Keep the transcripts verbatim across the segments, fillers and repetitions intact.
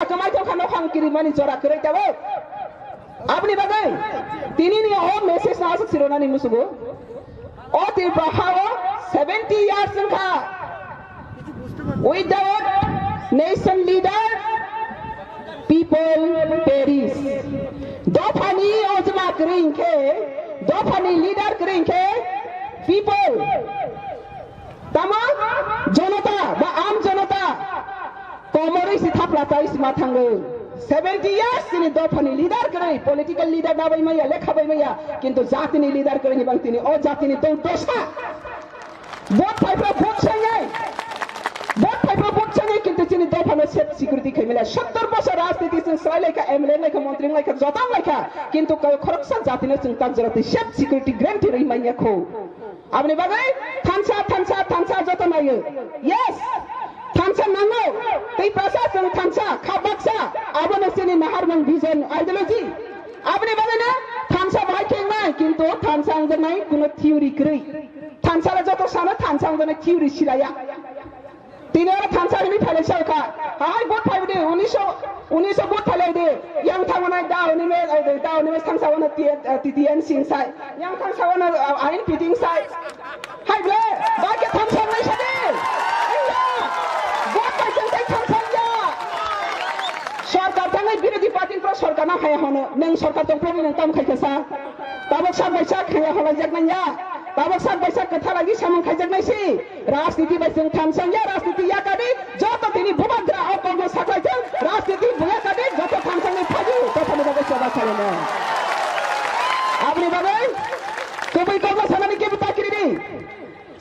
Kwmai tongkha nokhang kirimani jora kwrwi tabuk. Aboni bagwi tinini o message no aswk sironani musugo. O Tripura hao seventy years wngkha. Without nation leader, people perish. Dophani ojma kwrwi hinkhe, dophani leader kwrwi hinkhe, people. Tamo jonota ba am jonota komorwi si thapla chai sima thango. Seventy years chini dophani leader kwrwi, political leader na bai maya, lekha bai maya, kintu jatini leader kwrwi ni bang tini o jatini tong dosa. Vote phaipra vote sangai. Vote phaipra vote sangai kintu chini dophano safe security khaimila. Sottor bosor rajniti chwng swlai laikha, M L A laikha, montri laikha, jotang laikha. Kintu khoroksa jatino chwng tak jora twi safe security guarantee rwi manya kho. Aboni bagwi thansa, thansa, thansa joto naio. Yes! Thansa nango. Tei prasa chwng thansa, kha baksa. Abono chini naharmung vision, ideology. Aboni bagwino thansa bahai khe wngnai, kintu thansa wngjaknai kuno theory kwrwi. Thansa le joto sano thansa wngjaknai theory silaiya. Tini oro thansa hwnwi phailai sa kha. Hai vote phaiwi de, unisho, unisho vote phailai de. Yang thango nai da hwnwi me, ai de, da hwnwi me thansa wano T N, eh, T T N sing sai. Yang thansa wano, ah, ain piting sai. Hai ble, ba ke thansa nai sa de. Iya. Vote pai chang sai thansa ya. Sorkar thangai birodhi party pro sorkar na haya hono. Neng sorkar tong pro neng tam khai kasa. Tabok sak bai sak haya hola jak nang ya. Tabok sak bai sak katha lagi samung khai jak nai si. Rajniti bai chwng thansa ya, rajniti ya kadi, joto tini bubagra o kokno saklai thung, rajniti buya kadi, joto thansa ni phaji, joto ni bagwi choba salino. Aboni bagwi, kubui kokno sanani kebo ta kiri di.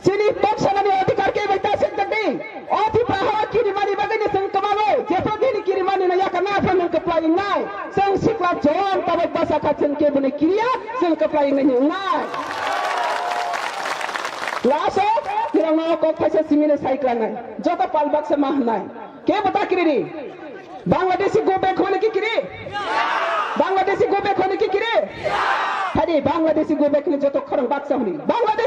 Chini kok sanani adhikar kebo ta sik di. O Tripura hao kirimani bagwi ni chwng kwmago, jepho dini kirimani no yakar na phan nung kwplai wngnai. Chwng sikla jon tabok basa kha chwng kebo ni kiriya, chwng kwplai wngnai ni wngnai. Last o, nirokno kok thaisa simino sai klangnai. Joto pal baksa ma hwnai. Kebo ta kiri di. Bangladeshi go back hone ki kiri? Bangladeshi go back hone ki kiri? Hadi Bangladeshi go back ni joto khorang baksa hwnwi. Bangladesh